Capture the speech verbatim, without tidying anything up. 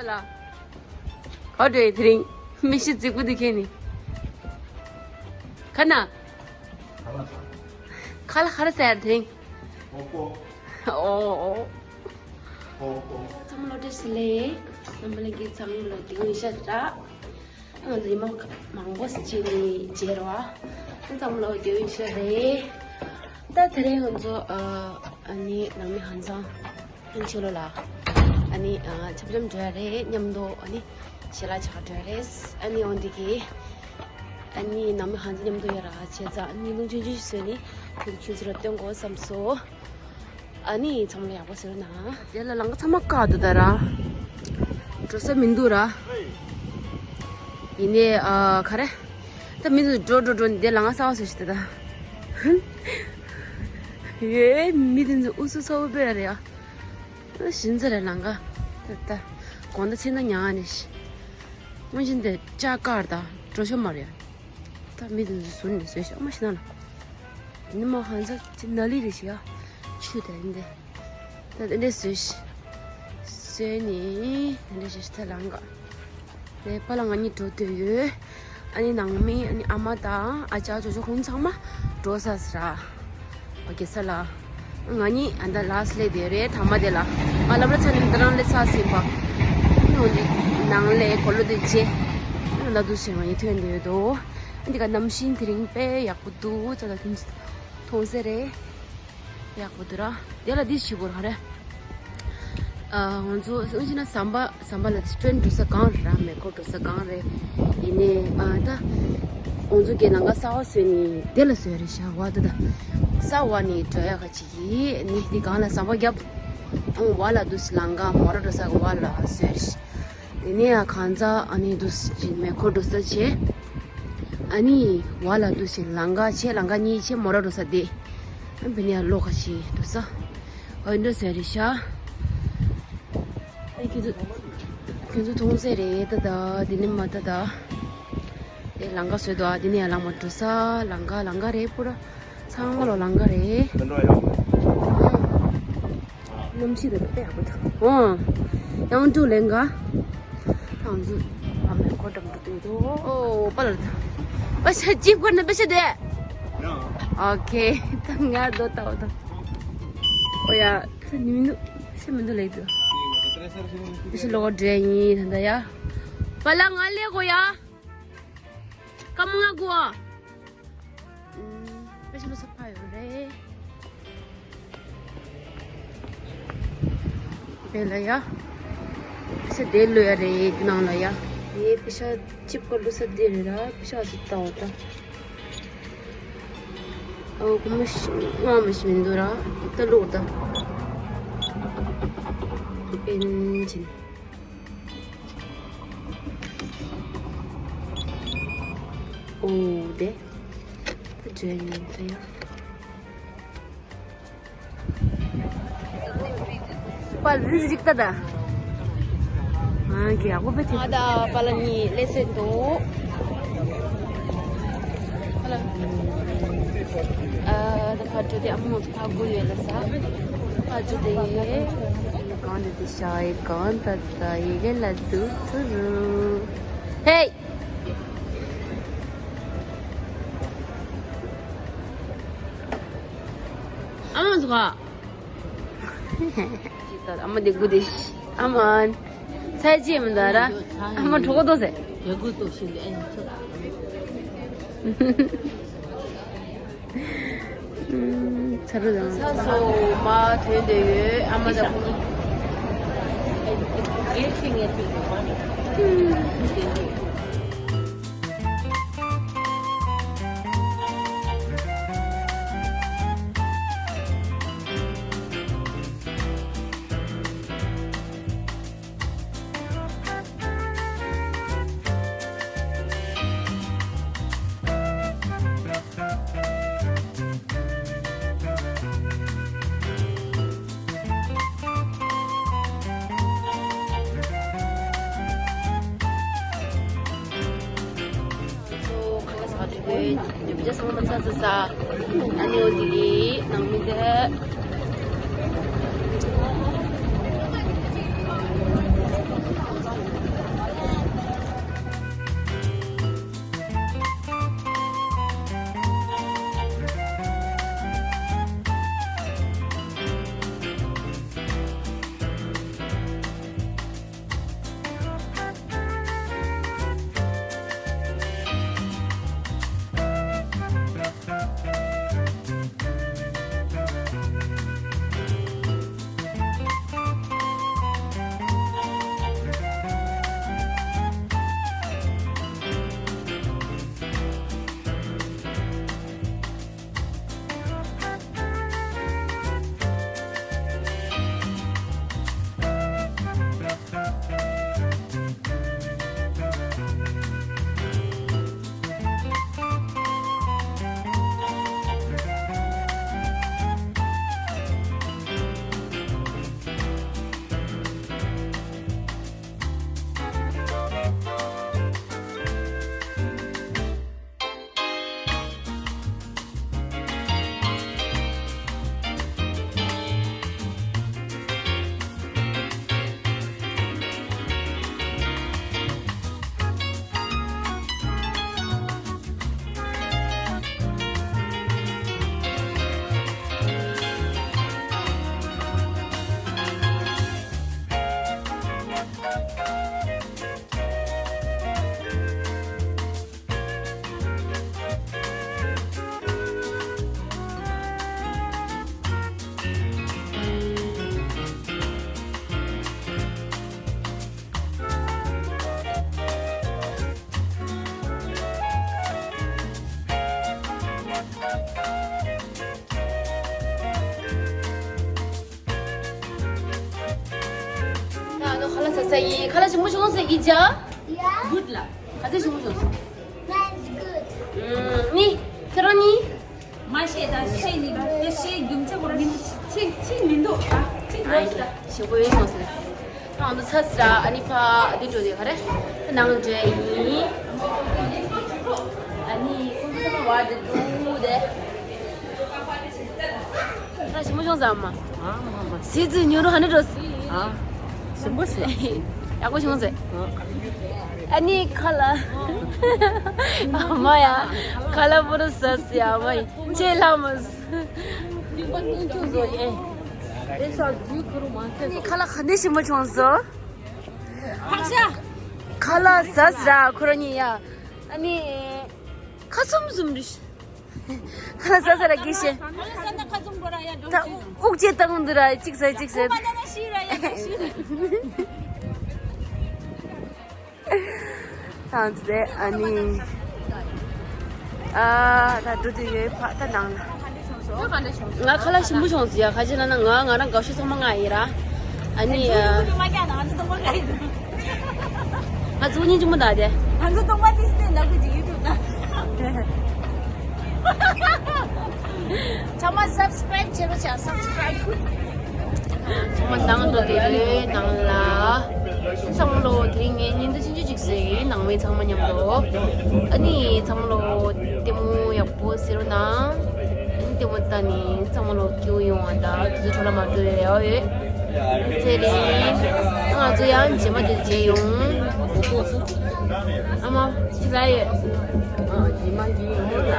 ལ། ག་འགྲོ་ཡི་དེ་རིང་། མི་ཤི་རྫིག་པོ་འདི་ཁྱེར་ནི། ཁ་ན། ཁ་ལ་ཁ་ར་ཟེར་དེ་རིང་། ཨོ་ཨོ། ཚང་མ་ལོ་བཀྲ་ཤིས་བདེ་ལེགས། རྣམ་པ་ལྷན་རྒྱས་ཚང་མ་ལོ་དེ་ཡོང་ཤ་ར། ང་ཚོ་ཉི་མ་མང་པོ་ཞིག་ནི་མཇལ་བ། ཚང་མ་ལོ་དེ་ཡོང་ཤ་རེད། ད་དེ་རིང་ང་ཚོ་ཨ་ནི་ནང་མི་ཧང་སང་། ཕན་ཆོས་ལོ་ལ། ཨ་ནི་ཨ་འཆམ་འཆམ་འགྲོ་ཡ་རེད་མཉམ་དུ། ཨ་ནི་ཞལ་ལག་ཆགས་འགྲོ་ཡ་རེད། ཨ་ནི་འོན་ཏེ་གི། ཨ་ནི་ནང་མི་ཧང་སང་མཉམ་དུ་ཡོད་ར་བྱས་ཙང་ཨ་ནི་ལུང་ཆུང་ཆུང་ཞིག་བཟོས་ནི་ཁྱོད་ཁྱོད་ཚོ་ལ་སྟོན་དགོས་བསམ་སོང་། ཨ་ནི་ཚང་མ་ལ་ཡག་པོ་ཟེར་ན། དེ་ལ་ལམ་ཁ་ཚང་མ་བཀག་འདུག་ད་ར། འགྲོ་ས་མི་འདུག་ར། ཡིན་ནའི་ཨ་ག་རེ། ད་མི་འདུག་འགྲོ་འགྲོ་འགྲོ་ནི་དེ་ལམ་ཁ་གསར་པ་བཟོས་ཤིག་ད་ད། ཧུན། ཡོད་མི་དེ་ཚོ་ཨུ་ཚུགས་ཚ་པོ་སྤེལ་རེད་ཡ། ཤིན་ཙི་རེད་ལམ་ཁ། ད་ལྟ་དགོང་དག་ཕྱི་ཟླ་ཉི་ཤུ་ནས། སྔོན་བཞིན་དེ་ལྕགས་དཀར་དང་འགྲོ་ཤོག་མ་རེད། ད་མི་དེ་ཚོ་ཟུར་ནས་བཟོས་ཤག་མ་ཤི་ན་ལ། ནི་མ་ཧང་ཚ་ཅི་ན་ལི་རེད་ཤག་ཆུ་དེ་འདི། ད་དེ་འདྲས་བཟོས་ཤག་བཟོས་ནི་དེ་འདྲས་བྱས་ཤག་ད་ལམ་ཁ། ལས་པ་ལ་ང་གཉིས་འགྲོ་འདོད་ཡོད། ཨ་ནི་ནང་མི་ཨ་ནི་ཨ་མ་དང་ཨ་ཅག་ཅོ་ཅོ་ཁོང་ཚང་མ་འགྲོ་ས་ཟེར་ར། ཨོ་ཁེ་ས་ལ། ང་གཉིས་ཨ་ད་ལ་སི་ལེ་དེ་རེད་ཐ་མ་དེ་ལ། ང་ལབ་ར་ཚ་ནི་འདི་རང་ལེ་ཚ་ཟིན་པ། ཨ་ནི་འོ་འདི་ནང་ལས་གོ་ལོ་དེ་རྗེ། ཨ་ན་དུ་ཟེར་ང་གཉིས་ཐོན་འདོད་ཡོད་དོ། ཨ་འདི་ག་གནམ་གཤིས་དེ་རིང་དཔེ་ཡག་པོ་འདུག་ཙ་ད་ཁྱོད་མཐོང་ཟེར་རེད། ཡག་པོ་འདུག་ར། དེ་ལ་འདི་ཞུ་དགོས་ར་རེད། ཨ་ང་ཚོ་སང་ཕྱི་ན་ཟམ་པ་ཟམ་པ་ལ་ཊེན་འགྲོ་ས་གང་རེད་ར། མེ་འཁོར་འགྲོ་ས་གང་རེད། ཡིན་ནའི་ཨ་ད་ང་ཚོ་གི་ལམ་ཁ་གསར་པ་བཟོས་ནི་དེ་ལ་བཟོས་རེད་ཤག་བ་ད་ད་གསར་པ་ནི་འགྲོ་ཡག་ག་ཅིག་ཡིན་ནི་དེ་གང་ལ་ཟམ་པ་བརྒྱབ། ཨང་བ་ལ་འདུག་སེ་ལམ་ཁ་མོ་ར་འགྲོ་ས་གི་བ་ལ་བཟོས་རེད་ཤག་དེ་ནས་ཡང་གང་ཚ་ཨ་ནི་འདུག་སེ་མེ་འཁོར་འགྲོ་ས་བྱས། ཨ་ནི་བ་ལ་འདུག་སེ་ལམ་ཁ་བྱས་ལམ་ཁ་གཉིས་བྱས་མོ་ར་འགྲོ་ས་དེ། ཨ་བི་ནི་ཡང་ལོ་ཁ་ཤི་འདུག་ས། ཨ་འདྲ་ཟེར་རེད་ཤག་ཨ་ཁྱོད་ཚོ་ཁྱོད་ཚོ་མཐོང་ཟེར་རེད་ད་ད་དེ་ནི་མ་ད་ད། དེ་ལམ་ཁ་བཟོས་འདུག་ཨ་དེ་ནི་ཡང་ལམ་ཁ་འགྲོ་ས་ལམ་ཁ་ལམ་ཁ་རེད་པུ་ར། ཚང་མ་ལོ་ལམ་ཁ་རེད། གནམ་གཤིས་དེ་དཔེ་ཡག་པོ་འདུག་ཨོ། ཡང་ཀྲུ་ལེན་ག་ཐང་ཟུ་ཨ་མའི་གོ་འགྲམ་དུ་འདུག་ཨོ་པ་ལ་ད། པ་ཤ་ཅིབ་གོར་ན་པ་ཤ་དེ། ཨོ་ཁེ། ད་ང་རྡོ་ཏའོ་ད། ཨོ་ཡ། ད་ནི་མི་འདུག་ཤ་མི་འདུག་ལེགས་འདུག་ཤ་ལོག་འདྲེ་ཡིན་ད་ཡ། པ་ལ་ང་ལེ་གོ་ཡ། ཀ་མ་ང་གོ། ཨུམ། པེ་ཤ་ལོ་ས་ཕ་ཡོད་རེད། དེ་ལ་ཡ། ས་དེ་ལོ་ཡ་རེད་ནང་ལ་ཡ། ངའི་པེ་ཤ་ཅིབ་ཀ་ལོ་ས་དེ་རེད་ར་པེ་ཤ་ཅིབ་ཏའོ་ཏ། ཨོ་ཀུ་མ་ཤི་ང་མ་ཤི་མི་འདུག་ར། ཏ་ལོ་ཏ། པེན་ཆིན། ཨོ་དེ། ད་ཇོ་ཡ་ཉིན་ད་ཡ། པ་རི་རིག་ད་ད། ཨ་གི་ཡག་པོ་བེ་ཐེ། ཨ་ད་པ་ལ་ནི་ལེ་སེ་འདུག་ཨ་ད་ཕ་ཏྲོ་དེ་ཨ་མོ་ཚོ་ཕ་གུ་ཡོད་ལ་ས། ཕ་ཏྲོ་དེ་ཡེ། གང་དེ་དེ་ཤ་ཡེ་གང་ད་ད་ཡེ་གེ་ལ་དུ་ཐུ་རུ། ཧེ། ཨ་མ་ཟུག་ག་ཨ་མ་དེ་གུ་དེ་ཨ་མ་ཚ་ཅི་མི་འདུག་ར། ཨ་མ་གྲོགས་པོ་ཏོ་ཟེ། ཡ་གུ་ཏོ་ཤི་ལེ་ཨ་ཡ་ཚོ། ཚ་རུ་དང་། ཚ་སོ་མ་ཐོན་དེ་ཡོད་ཨ་མ་དང་ཁོང་། ཨ་ནི་འོ་དེ་ནང་མི་དེ། ཁ་ལག་ཟ་ས་ཡིན། ཁ་ལག་ཞིམ་པོ་བྱུང་སོང་ཡིན་ཅག Yeah. Good ལ། ག་ཚོད་ཞིམ་པོ་བྱུང་སོང་། That's good. ཨུམ། ནི། ཁྱེད་རང་ནི། མ་ཤེས་ད་ཤེས་ནི་ད་ཤེས་རྒྱུ་མཚན་གོ་མི་ཚིག་ཚིག་མི་འདུག་ད་ཚིག་ཨ་འགོ་ཞིག་ད། ཞིམ་པོ་ཡིན་སོང་ཟེར། ཨང་དུ་ཚ་ཟེར་ཨ་ནི་ཕ་འདི་འགྲོ་དེ་ག་རེ་ནང་འདྲེ་ཡིན། ཨ་ནི་ཁོང་ཚོ་ཚང་མ་བར་དུ་འདུག་དེ། ཁ་ཞིམ་པོ་བྱུང་ཟ་མ། ཨ་མ་མ། སི་ཙི་ཉོ་རུ་ཧ་ནི་འགྲོ་སི། ཨ། ཞིམ་པོ་ཟེར། ཡག་པོ་བྱུང་ཟེར། ཨ་ནི་ཁ་ལག་ཨ་མ་ཡ། ཁ་ལག་པོ་རུ་ཟ་སི་ཨ་མ་ཡི་ཆེ་ལ་མ་ཟི། ཨ་ནི་ཁ་ལག་ག་འདྲ་ཞིམ་པོ་བྱུང་སོང་། ཁ་ལག་ཟ་སི་ར་ཁོ་རང་གཉིས་ཡ། ཨ་ནི་ཁ་ཚུམ་ཚུམ་རེད། ཁ་ལག་ཟ་ས་ར་གི་ཤེ། ད་དབུགས་ཆད་བཏང་འདུག་ར་གཅིག་ཟ་གཅིག་ཟ། ཐང་ཙེ་ཨ་ནི། ཨ་ད་འགྲོ་དུས་ཡོད་ཕ་ད་ནང་ལ། ང་ཁ་ལག་ཞིམ་པོ་བྱུང་ཟིག་ཡ། ཁ་ཅིག་ན་ན་ང་ང་རང་དགའ་ཤོས་ཚང་མ་ང་ཡིན་ར། ཨ་ནི། ང་ཚོ་གཉིས་ཅུང་མོ་ད་དེ། ང་ཚོ་གཉིས་ཅུང་མོ་ད་དེ། ང་ཚོ་གཏོང་པ་ཏིས་ཏེ་ནག་པོ་ཅིག་ཡིན་འདུག་ད། ཚང་མ་subscribe་བྱེད་རོགས་བྱ་subscribe། ཚང་མ་ནང་དུ་དེ་ལོས་ནང་ལ། ཚང་མ་ལོ་དེ་རིང་ངས་བརྙན་ཐུང་ཆུང་ཆུང་ཅིག་བཟོས་ཡིན་ནང་མི་ཚང་མ་མཉམ་དུ། ཨ་ནི་ཚང་མ་ལོ་ལྟད་མོ་ཡག་པོ་གཟིགས་རོགས་གནང་། ཨ་ནི་ལྟད་མོ་ལྟ་ནི་ཚང་མ་ལོ་སྐྱིད་པོ་ཡོང་བ་དང་དུས་ཚོད་འཕྲོ་བརླག་མ་འགྲོ་བའི་རེ་བ་ཡོད། ཚེ་རིང་། ང་ཚོ་ཡང་རྗེས་མ་དེ་མཇལ་ཡོང་། ཨ་མ་ཅི་ལ་ཡོད། ཨ་རྗེས་མ་འདི་ཡོང་ལ།